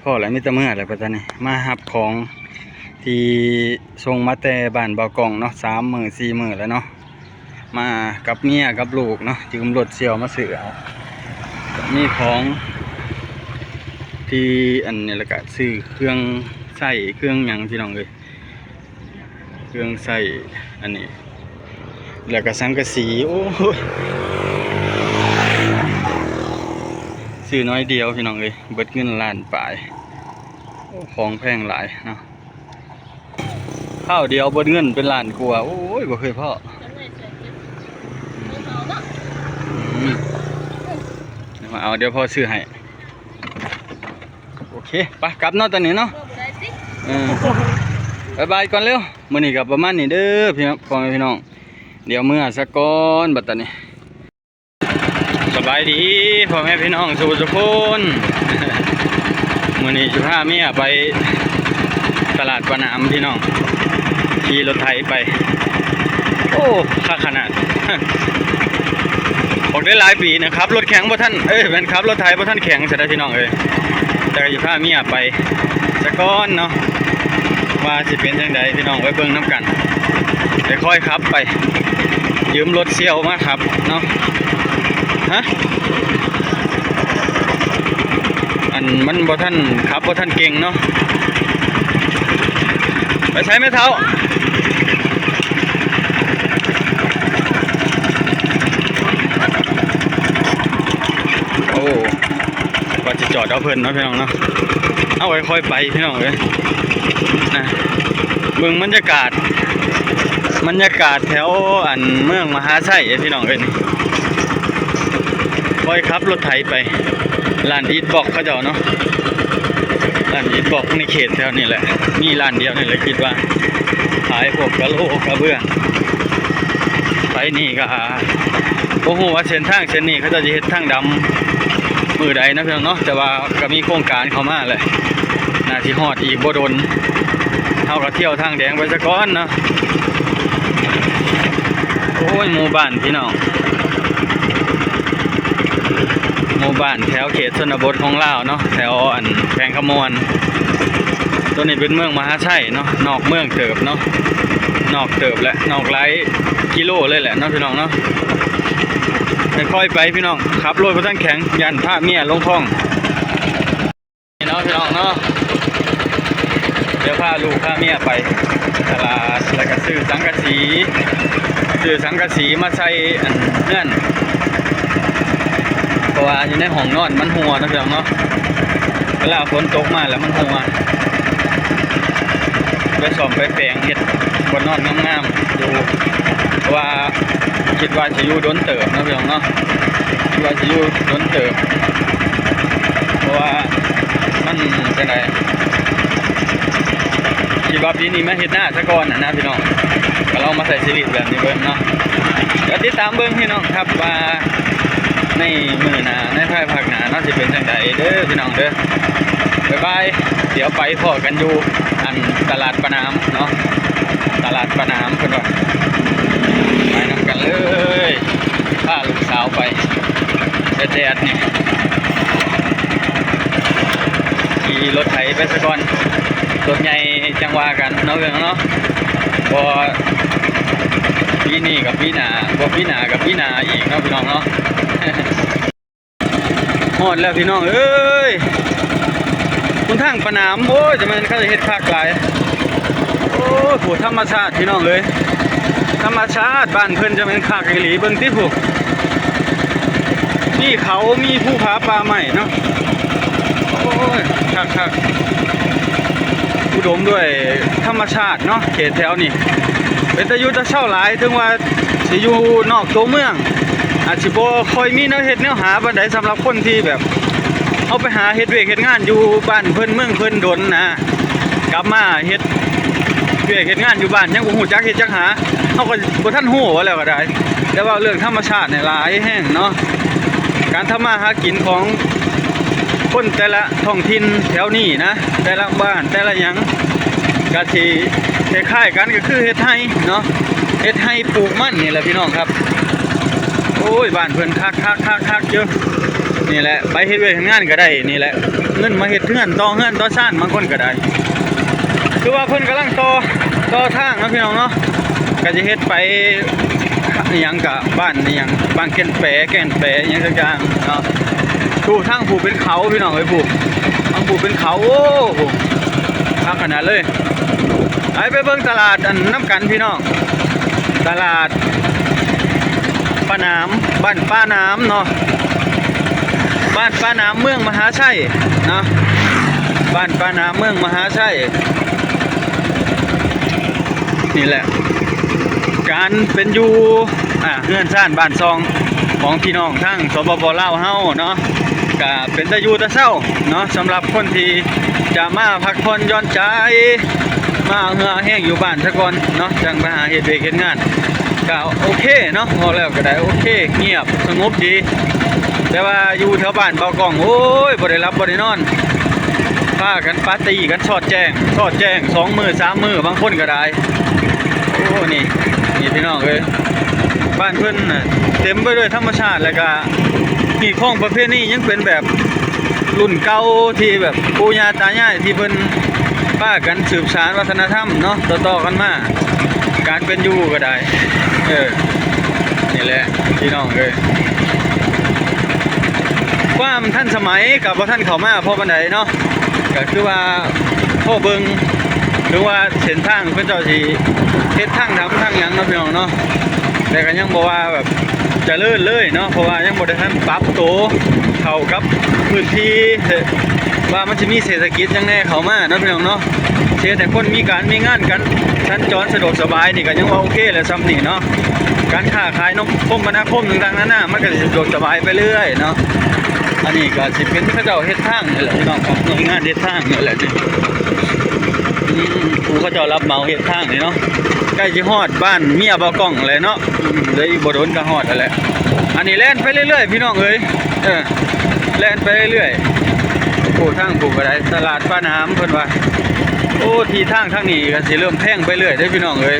ພໍແລ້ວ ມີແຕ່ເມືອແລ້ວບັດນີ້ ມາຮັບຂອງທີ່ສົ່ງມາແຕ່ບ້ານບ່າວກ້ອງເນາະ ສາມມື້ສີ່ມື້ແລ້ວເນາະ ມາກັບເມຍກັບລູກເນາະ ຢືມລົດສ່ຽວມາຊື້ເອົາ ມີຂອງທີ່ອັນນີ້ ແລ້ວກະຊື້ເຄື່ອງໃຊ້ເຄື່ອງຫຍັງພີ່ນ້ອງເອີຍ. ເຄື່ອງໃຊ້ອັນນີ້ ແລ້ວກະສັງກະສີ ໂອ້ຍ ຊື້ໜ້ອຍດຽວພີ່ນ້ອງເອີຍ ເບິດເງິນລ້ານປາຍ ໂອ້ ຂອງແພງຫຼາຍເນາະ ຄາວດຽວເບິດເງິນເປັນລ້ານກວ່າ ໂອ້ຍ ບໍ່ເຄີຍພໍ້ ອືມ ມາເອົາ ດຽວພໍ່ຊື້ໃຫ້ ໂອເຄ ໄປກັບເນາະຕອນນີ້ເນາະ ເອີ ບາຍບາຍກ່ອນເລັວ ມື້ນີ້ກໍປະມານນີ້ເດີພີ່ນ້ອງ ພໍ່ແມ່ພີ່ນ້ອງ ດຽວເມືອສາກ່ອນບັດຕານີ້ ສະບາຍດີພໍ່ແມ່ພີ່ນ້ອງສູ່ທຸກຄົນ ມື້ນີ້ຊິພາເມຍໄປຕະຫຼາດປາໜາມພີ່ນ້ອງ ຂີ່ລົດໄຖໄປ ໂອ້ ຄັກຂະໜາດ ອອກໄດ້ຫຼາຍປີນະ ຂັບລົດແຂງບໍ່ທັນ ເອີຍ ແມ່ນຂັບລົດໄຖບໍ່ທັນແຂງຊະໄດ໋ພີ່ນ້ອງເອີຍ ແຕ່ກໍຊິພາເມຍໄປສາກ່ອນເນາະ ວ່າຊິເປັນຈັ່ງໃດພີ່ນ້ອງເອີຍ ເບິ່ງນຳກັນ ໄດ້ຄ່ອຍຂັບໄປ ຢືມລົດສ່ຽວມາຂັບເນາະ ຮະ ອັນມັນບໍ່ທັນ ຂັບບໍ່ທັນເກັ່ງເນາະ ໄປໃສແມ່ເຖົ້າ? ໂອ້ ວ່າຊິຈອດເອົາເພິ່ນເນາະພີ່ນ້ອງເນາະ ເອົາ ຄ່ອຍໆໄປພີ່ນ້ອງເອີຍ ນະ ເບິ່ງບັນຍາກາດ ບັນຍາກາດແຖວອັນເມືອງມະຫາໄຊພີ່ນ້ອງເອີຍ ຄ່ອຍຂັບລົດໄຖໄປ ຮ້ານອິດບລັອກເຂົາເຈົ້າເນາະ ຮ້ານອິດບລັອກໃນເຂດແຖວນີ້ແຫຼະ ມີຮ້ານດຽວນີ້ແຫຼະ ຄິດວ່າ ຂາຍພວກກະໂຫຼກະເບື້ອງ ໄປນີ້ກໍບໍ່ຮູ້ວ່າເສັ້ນທາງເສັ້ນນີ້ເຂົາເຈົ້າຊິເຮັດທາງດຳມື້ໃດນະພີ່ນ້ອງເນາະ ແຕ່ວ່າກໍມີໂຄງການເຂົ້າມາແຫຼະ ໜ້າຊິຮອດອີກບໍ່ດົນ ເຮົາກໍທ່ຽວທາງແດງໄປສາກ່ອນເນາະ ໂອ້ຍ ໝູ່ບ້ານພີ່ນ້ອງ ໝູ່ບ້ານແຖວເຂດຊົນນະບົດຂອງລາວເນາະ ແຖວອັນແຂວງຄຳມ່ວນ ໂຕນີ້ເປັນເມືອງມະຫາໄຊເນາະ ນອກເມືອງເຕີບເນາະ ນອກເຕີບແຫຼະ ນອກຫຼາຍກິໂລເລີຍແຫຼະເນາະພີ່ນ້ອງເນາະ ຄ່ອຍໆໄປພີ່ນ້ອງ ຂັບລົດບໍ່ທັນແຂງ ຢ້ານພາເມຍລົງຄອງ. ນີ້ເນາະພີ່ນ້ອງເນາະ ດຽວພາລູກພາເມຍໄປຕະຫຼາດ ແລ້ວກໍຊື້ສັງກະສີ ຊື້ສັງກະສີມາໃສ່ອັນເຮືອນ ເພາະວ່າຢູ່ໃນຫ້ອງນອນມັນຮົ່ວເນາະພີ່ນ້ອງເນາະ ເວລາຝົນຕົກມາແລ້ວມັນຮົ່ວ ໄປສ້ອມໄປແປງເຮັດບ່ອນນອນງາມໆຢູ່ ເພາະວ່າ ຄິດວ່າຊິຢູ່ດົນເຕີບເນາະພີ່ນ້ອງເນາະ ຄິດວ່າຊິຢູ່ດົນເຕີບ ເພາະວ່າມັນຈັ່ງໃດ ຄິດວ່າປີນີ້ມາເຮັດນາຊະກ່ອນນະພີ່ນ້ອງ ກໍລອງມາໃຊ້ຊີວິດແບບນີ້ເບິ່ງເນາະ ກໍຕິດຕາມເບິ່ງພີ່ນ້ອງຄັບວ່າ ໃນມື້ໜ້າ ໃນພາຍພາກໜ້າເນາະ ຊິເປັນຈັ່ງໃດເດີພີ່ນ້ອງເດີ ບາຍບາຍ ດຽວໄປພໍ້ກັນຢູ່ອັນຕະຫຼາດປາໜາມເນາະ ຕະຫຼາດປາໜາມເພິ່ນວ່າ ໄປນຳກັນເລີຍ ພາລູກສາວໄປ ແດດໆນີ້ ຂີ່ລົດໄຖໄປສາກ່ອນ ລົດໃຫຍ່ຈັ່ງວ່າກັນເນາະເອີຍເນາະ ບໍ່ ປີນີ້ກັບປີໜ້າ ບໍ່ປີໜ້າກັບປີໜ້າອີກເນາະພີ່ນ້ອງເນາະ. ຮອດແລ້ວພີ່ນ້ອງເອີຍ ຫົນທາງປາໜາມ ໂອ້ຍ ຈະແມ່ນເຂົາເຮັດຄັກຫຼາຍ ໂອ້ຍ ຜູ້ທຳມະຊາດພີ່ນ້ອງເອີຍ ທຳມະຊາດບ້ານເພິ່ນຈະແມ່ນຄັກອີ່ຫຼີ ເບິ່ງຕິຜູ້ ມີເຂົາ ມີພູຜາປ່າໄມ້ເນາະ ໂອ້ຍ ຄັກໆ ອຸດົມດ້ວຍທຳມະຊາດເນາະ ເຂດແຖວນີ້ ເປັນຕາຢູ່ຕາເຊົາຫຼາຍ ເຖິງວ່າ ຊິຢູ່ນອກຕົວເມືອງ ອາດຊິບໍ່ຄ່ອຍມີແນວເຮັດແນວຫາປານໃດ ສຳລັບຄົນທີ່ແບບ ເຮົາໄປຫາເຮັດວຽກເຮັດງານຢູ່ບ້ານເພິ່ນເມືອງເພິ່ນດົນນະ ກັບມາເຮັດວຽກເຮັດງານຢູ່ບ້ານ ຍັງບໍ່ຮູ້ຈັກເຮັດຈັກຫາ ເຮົາກໍບໍ່ທັນຮູ້ວ່າແລ້ວກໍໄດ້ ແຕ່ວ່າເລື່ອງທຳມະຊາດນີ້ຫຼາຍແຮງເນາະ ການທຳມາຫາກິນຂອງຄົນແຕ່ລະທ້ອງຖິ່ນແຖວນີ້ນະ ແຕ່ລະບ້ານແຕ່ລະຫຍັງ ກະຊິຄ້າຍໆກັນ ກໍຄືເຮັດໄຮ່ເນາະ ເຮັດໄຮ່ປູກມັນນີ້ແຫຼະພີ່ນ້ອງຄັບ ໂອ້ຍ ບ້ານເພິ່ນຄັກໆໆໆເຈີ ນີ້ແຫຼະ ໄປເຮັດວຽກເຮັດງານກໍໄດ້ນີ້ແຫຼະ ເງິນມາເຮັດເຮືອນ ຕໍ່ເຮືອນຕໍ່ຊານ ບາງຄົນກໍໄດ້ ຄືວ່າເພິ່ນກຳລັງຕໍ່ ຕໍ່ທາງເນາະ ພີ່ນ້ອງເນາະ ກໍຈະເຮັດໄປອີ່ຫຍັງກະບ້ານອີ່ຫຍັງ ບ້ານແກ່ນແປ ແກ່ນແປ ອີ່ຫຍັງສັກຢ່າງເນາະ ຜູ້ທາງຜູ້ເປັນເຂົາ ພີ່ນ້ອງເອີຍ ຜູ້ທາງຜູ້ເປັນເຂົາ ໂອ້ ຄັກຂະໜາດເລີຍ ໄປ ໄປເບິ່ງຕະຫຼາດອັນນຳກັນ ພີ່ນ້ອງ ຕະຫຼາດປາໜາມ ບ້ານປາໜາມເນາະ ບ້ານປາໜາມ ເມືອງມະຫາໄຊເນາະ ບ້ານປາໜາມ ເມືອງມະຫາໄຊ ນີ້ແຫຼະ ການເປັນຢູ່ ອາ ເຮືອນຊານບ້ານຊ່ອງຂອງພີ່ນ້ອງທາງ ສປປ ລາວ ເຮົາເນາະ ກະເປັນຕາຢູ່ຕາເຊົາເນາະ ສຳລັບຄົນທີ່ຈະມາພັກຜ່ອນຢ່ອນໃຈ ມາເຫື່ອແຮງຢູ່ບ້ານຊະກ່ອນເນາະ ຈັ່ງໄປຫາເຮັດວຽກເຮັດງານ ກະໂອເຄເນາະ ເວົ້າແລ້ວກະໄດ້ໂອເຄ ງຽບສະຫງົບດີ ແຕ່ວ່າຢູ່ແຖວບ້ານບ່າວກ້ອງ ໂອ້ຍ ບໍ່ໄດ້ຫຼັບບໍ່ໄດ້ນອນ ພາກັນປາຕີກັນສອດແຈ້ງ ສອດແຈ້ງສອງມື້ສາມມື້ ບາງຄົນກໍໄດ້ ໂອ້ ນີ້ ນີ້ພີ່ນ້ອງເອີຍ ບ້ານເພິ່ນນະເຕັມໄປດ້ວຍທຳມະຊາດ ແລ້ວກະຮີດຄອງປະເພນີຍັງເປັນແບບລຸ້ນເກົ່າ ທີ່ແບບປູ່ຍ່າຕາຍາຍທີ່ເພິ່ນພາກັນສືບສານວັດທະນະທຳເນາະ ຕໍ່ໆກັນມາ ການເປັນຢູ່ກໍໄດ້ ເອີ ນີ້ແຫຼະພີ່ນ້ອງເອີຍ ຄວາມທັນສະໄໝກໍບໍ່ທັນເຂົ້າມາພໍປານໃດເນາະ ກໍຄືວ່າພໍເບິ່ງ ຫຼືວ່າເສັ້ນທາງເຂົາເຈົ້າຊິເຮັດທາງດຳທາງຫຍັງເນາະ ພີ່ນ້ອງເນາະ ແຕ່ກໍຍັງບໍ່ວ່າແບບຈະເລີນເລີຍເນາະ ເພາະວ່າຍັງບໍ່ໄດ້ທັນປັບໂຕເຂົ້າກັບພື້ນທີ່ ວ່າມັນຊິມີເສດຖະກິດຫຍັງແດ່ເຂົ້າມາເນາະ ພີ່ນ້ອງເນາະ ຊິເຮັດໃຫ້ຄົນມີການມີງານກັນ ສັນຈອນສະດວກສະບາຍນີ້ກໍຍັງວ່າໂອເຄແຫຼະ ຊ່ຳນີ້ເນາະ ການຄ້າຂາຍ ຄົມມະນາຄົມຕ່າງໆນານາ ມັນກໍຊິສະດວກສະບາຍໄປເລື້ອຍເນາະ ອັນນີ້ກໍຊິເປັນເຂົາເຈົ້າເຮັດທາງນີ້ແຫຼະ ພີ່ນ້ອງ ໜ່ວຍງານເຮັດທາງນີ້ແຫຼະ ອືມ ຜູ້ເຂົາເຈົ້າຮັບເໝົາເຮັດທາງນີ້ເນາະ ໃກ້ຊິຮອດບ້ານເມຍບ່າວກ້ອງແລ້ວເນາະ ອືມ ເຫຼືອອີກບໍ່ດົນກໍຮອດຫັ້ນແຫຼະ ອັນນີ້ແລ່ນໄປເລື້ອຍໆ ພີ່ນ້ອງເອີຍ ເອີ ແລ່ນໄປເລື້ອຍໆ ໂອ້ ທາງຜູ້ກໍໄດ້ ຕະຫຼາດປາໜາມເພິ່ນວ່າ ໂອ້ ທີ່ທາງທາງນີ້ກໍຊິເລີ່ມແພງໄປເລື້ອຍເດ້ ພີ່ນ້ອງເອີຍ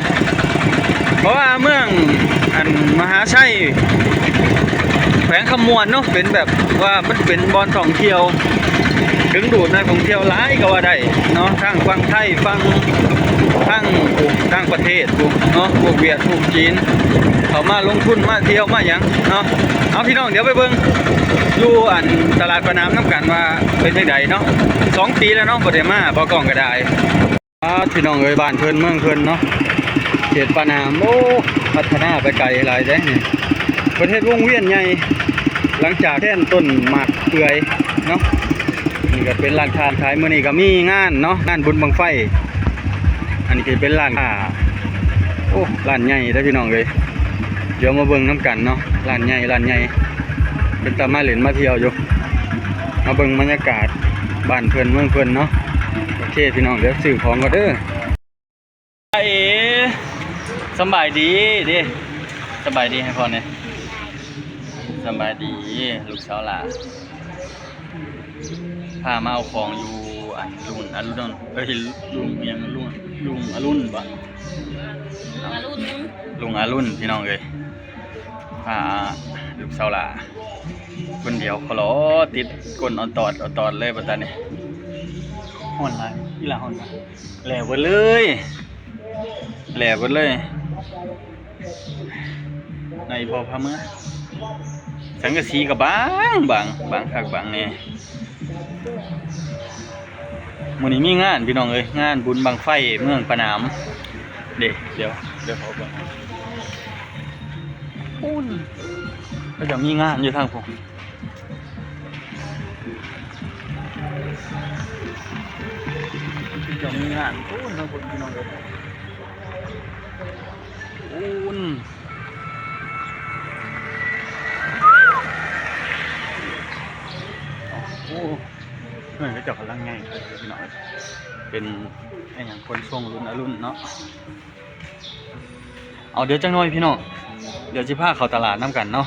ເພາະວ່າເມືອງ ອັນມະຫາໄຊ ແຂວງຄຳມ່ວນເນາະ ເປັນແບບວ່າມັນເປັນບ່ອນທ່ອງທ່ຽວ ດຶງດູດນັກທ່ອງທ່ຽວຫຼາຍກໍວ່າໄດ້ເນາະ ທັງຝັ່ງໄທ ຝັ່ງ ທັງ ໂອ້ ຕ່າງປະເທດພຸ້ນເນາະ ພວກຫວຽດ ພວກຈີນ ເຂົ້າມາລົງທຶນ ມາທ່ຽວ ມາຫຍັງເນາະ ເອົາ ພີ່ນ້ອງ ດຽວໄປເບິ່ງຢູ່ ອັນ ຕະຫຼາດປາໜາມນຳກັນວ່າເປັນຈັ່ງໃດເນາະ ສອງປີແລ້ວເນາະ ບໍ່ໄດ້ມາ ບ່າວກ້ອງກໍໄດ້. ອ່າ ພີ່ນ້ອງເອີຍ ບ້ານເພິ່ນເມືອງເພິ່ນເນາະ ເຂດປາໜາມ ໂອ້ ພັດທະນາໄປໄກຫຼາຍເດ້ນີ້ ເພິ່ນເຮັດວົງວຽນໃຫຍ່ ຫຼັງຈາກແທນຕົ້ນໝາກເປືອຍເນາະ ນີ້ກໍເປັນຮ້ານຄ້າຂາຍ ມື້ນີ້ກໍມີງານເນາະ ງານບຸນບັ້ງໄຟ ອັນນີ້ກໍເປັນຮ້ານຄ້າ ໂອ້ ຮ້ານໃຫຍ່ເດ້ພີ່ນ້ອງເອີຍ ດຽວມາເບິ່ງນຳກັນເນາະ ຮ້ານໃຫຍ່ ຮ້ານໃຫຍ່ ເປັນຕາມາຫຼິ້ນມາທ່ຽວຢູ່ ມາເບິ່ງບັນຍາກາດບ້ານເພິ່ນເມືອງເພິ່ນເນາະ ໂອເຄ ພີ່ນ້ອງ ດຽວຊື້ຂອງກ່ອນເດີ ເອ ສຳບາຍດີເດ້ ສະບາຍດີໃຫ້ພໍ່ແດ່ ສະບາຍດີລູກສາວຫຼ້າ ພາມາເອົາຂອງຢູ່ ອັນ ລຸງອະລຸນ ເອີຍ ລຸງຫຍັງ ລຸງ ລຸງອະລຸນບໍ ລຸງອະລຸນ ລຸງອະລຸນ ພີ່ນ້ອງເອີຍ ພາລູກສາວຫຼ້າຄົນດຽວ ຂໍລໍຕິດກົ້ນອອດຕອດ ອອດຕອດເລີຍບັດຕານີ້ ຮ້ອນຫຼາຍ ອີຫຼ້າຮ້ອນຫຼາຍ ແຫຼເບິດເລີຍ ແຫຼເບິດເລີຍ ໃນພໍ່ພາເມືອ ສັງກະສີກໍບາງ ບາງ ບາງຄັກບາງແນ່ ມື້ນີ້ມີງານພີ່ນ້ອງເອີຍ ງານບຸນບັ້ງໄຟເມືອງປາໜາມ ເດ້ ດຽວ ດຽວຂໍເບິ່ງ ພຸ້ນ ເຂົາເຈົ້າມີງານຢູ່ທາງພຸ້ນ ເຂົາເຈົ້າມີງານພຸ້ນ ທາງພຸ້ນພີ່ນ້ອງເອີຍ ພຸ້ນ ໂອ້ ເຮືອນເຂົາເຈົ້າກຳລັງໃຫຍ່ ພີ່ນ້ອງເອີຍ ເປັນອີ່ຫຍັງ ຂົນສົ່ງລຸ້ນອະລຸນເນາະ. ເອົາ ດຽວຈັກໜ້ອຍພີ່ນ້ອງ ດຽວຊິພາເຂົ້າຕະຫຼາດນຳກັນເນາະ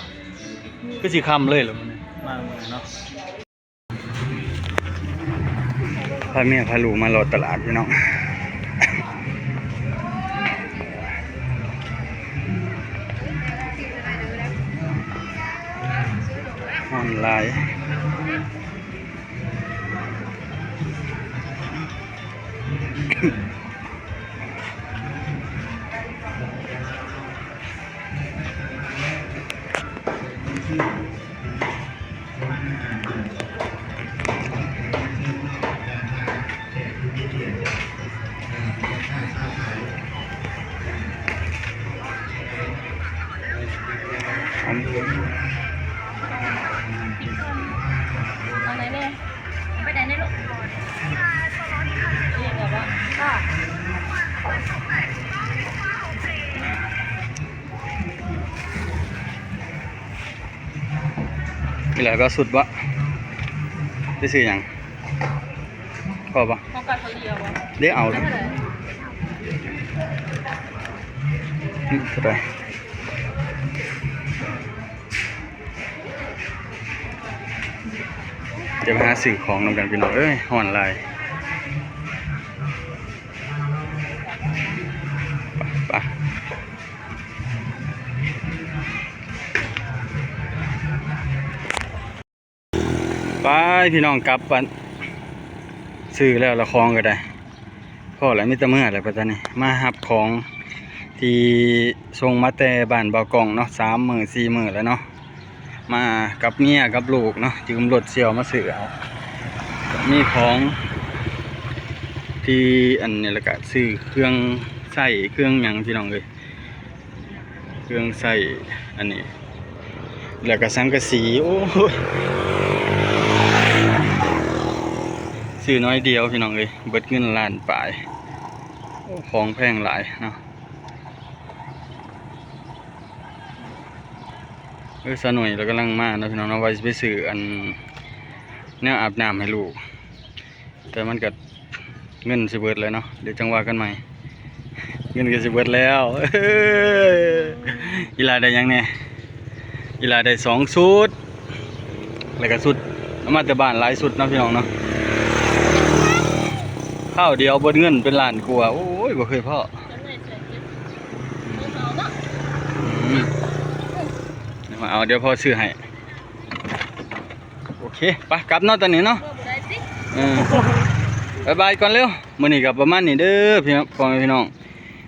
ຄືຊິຄ່ຳເລີຍລະມື້ນີ້ ມາມື້ນີ້ເນາະ ພາເມຍພາລູກມາເລາະຕະຫຼາດພີ່ນ້ອງ ຮ້ອນຫຼາຍ. ເອົາໄດ້ເດ້ ໄປໄດ້ເດ້ລູກ ນີ້ແຫຼະບໍ່? ນີ້ແຫຼະ ວ່າສຸດບໍ່? ໄປຊື້ຫຍັງ? ພໍບໍ່? ເອົາກັບເຂົາເລີຍບໍ່? ເດ້ເອົາ ນີ້ເທົ່າໃດ? ດຽວໄປຫາຊື້ຂອງນຳກັນພີ່ນ້ອງເອີຍ ຮ້ອນຫຼາຍ ໄປ ໄປ ໄປພີ່ນ້ອງ ກັບບ້ານ ຊື້ແລ້ວລະ ຂອງກໍໄດ້ ພໍແລ້ວ ມີແຕ່ເມືອແລ້ວ ບັດນີ້ມາຮັບຂອງທີ່ສົ່ງມາແຕ່ບ້ານບ່າວກ້ອງເນາະ ສາມມື້ສີ່ມື້ແລ້ວເນາະ ມາກັບເມຍກັບລູກເນາະ ຢືມລົດສ່ຽວມາຊື້ເອົາ ມີຂອງທີ່ອັນນີ້ ແລ້ວກະຊື້ເຄື່ອງໃຊ້ເຄື່ອງຫຍັງພີ່ນ້ອງເອີຍ ເຄື່ອງໃຊ້ອັນນີ້ ແລ້ວກະສັງກະສີ ໂອ້ຍ ຊື້ໜ້ອຍດຽວພີ່ນ້ອງເອີຍ ເບິດເງິນລ້ານປາຍ ໂອ້ ຂອງແພງຫຼາຍເນາະ ເອີ ສາວໜຸ່ຍລາວກຳລັງມາເນາະພີ່ນ້ອງເນາະ ວ່າຊິໄປຊື້ອັນແນວອາບນ້ຳໃຫ້ລູກ ແຕ່ມັນກະເງິນຊິເບິດແລ້ວເນາະ ດຽວຈັ່ງວ່າກັນໃໝ່ ເງິນກະຊິເບິດແລ້ວ ອີ່ຫຼ້າໄດ້ຫຍັງແດ່? ອີ່ຫຼ້າໄດ້ສອງຊຸດ ແລ້ວກະຊຸດເອົາມາແຕ່ບ້ານຫຼາຍຊຸດເນາະພີ່ນ້ອງເນາະ ຄາວດຽວເບິດເງິນເປັນລ້ານກວ່າ ໂອ້ຍ ບໍ່ເຄີຍພໍ້ ອືມ ມາເອົາ ດຽວພໍ່ຊື້ໃຫ້. ໂອເຄ ໄປກັບເນາະຕອນນີ້ເນາະ ເອີ ບາຍບາຍກ່ອນເລັວ ມື້ນີ້ກໍປະມານນີ້ເດີພີ່ນ້ອງ ພໍ່ແມ່ພີ່ນ້ອງ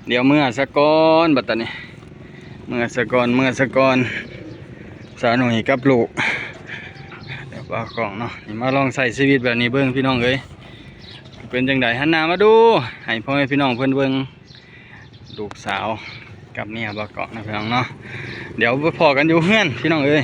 ດຽວເມືອສາກ່ອນບັດຕານີ້ ເມືອສາກ່ອນ ເມືອສາກ່ອນ ສາວໜຸ່ຍກັບລູກ ດຽວປາກອງເນາະ ນີ້ມາລອງໃຊ້ຊີວິດແບບນີ້ເບິ່ງພີ່ນ້ອງເອີຍ ເປັນຈັ່ງໃດ ຫັນໜ້າມາດູ ໃຫ້ພໍ່ແມ່ພີ່ນ້ອງເພິ່ນເບິ່ງ ລູກສາວກັບເມຍບໍ່ເກາະນະພີ່ນ້ອງເນາະ ດຽວໄປພໍ້ກັນຢູ່ເຮືອນພີ່ນ້ອງເອີຍ